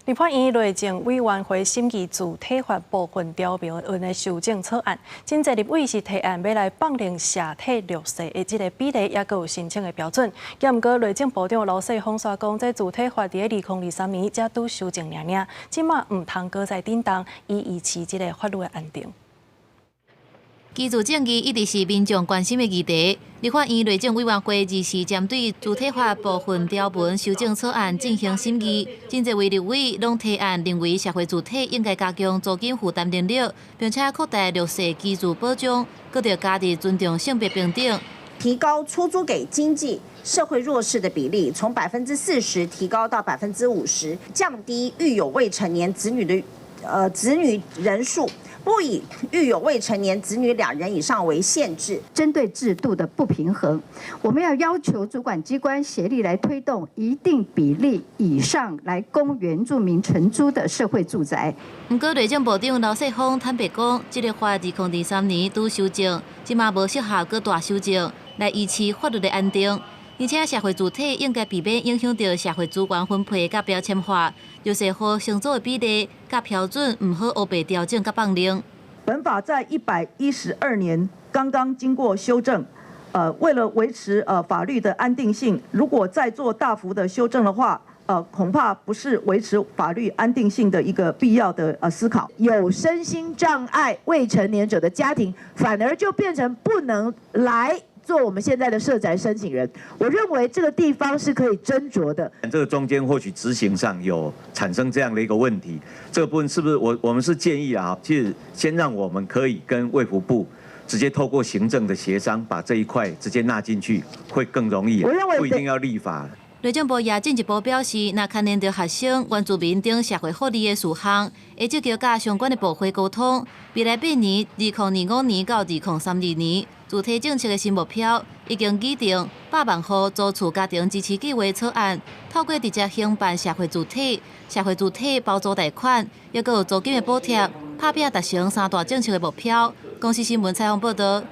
立法院內政委員會審議住體法部分條文的修正草案，真濟立委是提案欲來放寬社體弱勢的這个比例，抑閣有申請的標準。毋過內政部長劉世鋒煞講，這住體法佇2023年才拄修正爾爾，這馬毋通閣再振動，以維持這个法律的安定。居住正義一直是民眾關心的議題。立法院內政委員會日時針對住體法部分條文修正草案進行審議，真濟位立委攏提案認為社會住體應該加強租金負擔能力，並且擴大弱勢居住保障，閣著加入尊重性別平等，提高出租給經濟社會弱勢的比例，從40%提高到50%，降低育有未成年子女的子女人數。不以育有未成年子女兩人以上為限制。針對制度的不平衡，我們要要求主管機關協力來推動一定比例以上來供原住民承租的社會住宅。毋過內政部長劉世鋒坦白講，這个法2023年拄修正，這馬無適合閣大修正來維持法律的安定。而且社會住體應該避免影響著社會資源分配佮標籤化，弱勢戶承租的比例佮標準毋好烏白調整佮放任。本法在112年剛剛經過修正，為了維持法律的安定性，如果再做大幅的修正的話，恐怕不是維持法律安定性的一個必要的思考。有身心障礙未成年者的家庭，反而就變成不能來做我們現在的社宅申請人，我認為這個地方是可以斟酌的。這個中間或許執行上有產生這樣的一個問題，這個部分是不是我們是建議啊，其實先讓我們可以跟衛福部直接透過行政的協商，把這一塊直接納進去，會更容易。我認為不一定要立法。內政部也進一步表示，若牽連著學生、原住民等社會福利的事項，會積極佮相關的部會溝通。未來8年，2025年到2032年，住體政策的新目標已經擬定百萬戶租厝家庭支持計畫草案，透過直接興辦社會住體、社會住體包租貸款，抑閣有租金的補貼，拍拚達成三大政策的目標。公視新聞採訪報導。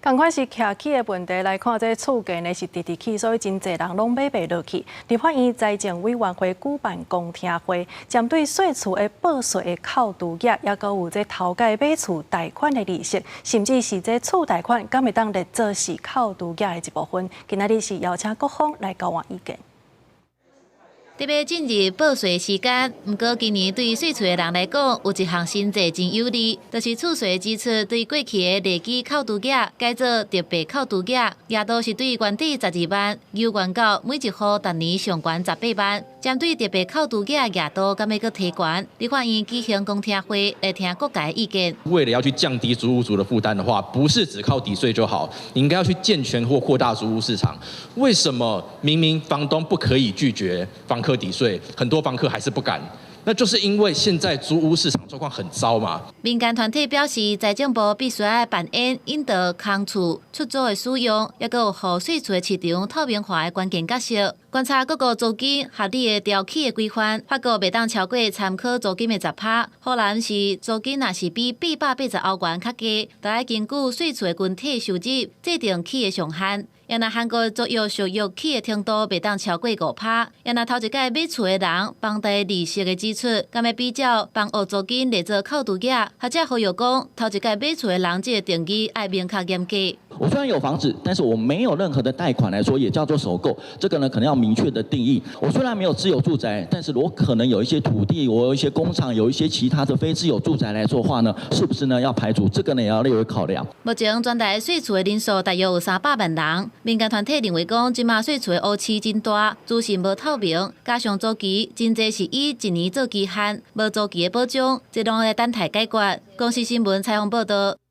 仝款是徛起的問題來看，這厝價呢是直直起，所以真濟人攏買袂落去。立法院財政委員會舉辦公聽會，針對細厝的報稅的扣除額，抑閣有這頭擺買厝貸款的利息，甚至是這厝貸款敢會當列做是扣除額的一部分。今仔日是邀請各方來交換意見。特別進入報稅時間，毋過今年對細厝的人來講，有一項新制真有利，就是厝稅支出對過去的累積扣除額改做特別扣除額，額度是對原底12萬，由原到每一戶逐年上懸18萬。針對特別扣除額額度敢欲閣提懸，立法院舉行公聽會來聽各界意見。為了要去降低租屋族的負擔的話，不是只靠抵稅就好，你應該要去健全或擴大租屋市場。為什麼明明房東不可以拒絕房客抵稅，很多房客還是不敢？那就是因為現在租屋市場狀況很糟嘛。民間團體表示，財政部必須愛扮演引導空厝出租的使用，抑閣有予細厝的市場透明化的關鍵角色。觀察各國租金合理的調起的規範，法國袂當超過參考租金的10趴。荷蘭是租金若是比880歐元較低，就愛根據細厝的群體收入制定起的上限。抑若韓國租約續約起的程度袂當超過5趴。抑若頭一擺買厝的人，房貸利息的支出，敢欲比照房屋租金列做扣除額，學者呼籲講，頭一擺買厝的人這个定義愛明確嚴格。我雖然有房子，但是我沒有任何的貸款來說，也叫做首購。這個呢，可能要明確的定義。我雖然沒有自有住宅，但是我可能有一些土地，我有一些工廠，有一些其他的非自有住宅來說話呢，是不是呢要排除？這個呢也要列為考量。目前全台細厝的人數大約有300萬人。民間團體認為講，這馬細厝的烏市真大，資訊無透明，加上租期真濟是以一年做期限，無租期的保障，這攏愛等待解決。公視新聞採訪報導。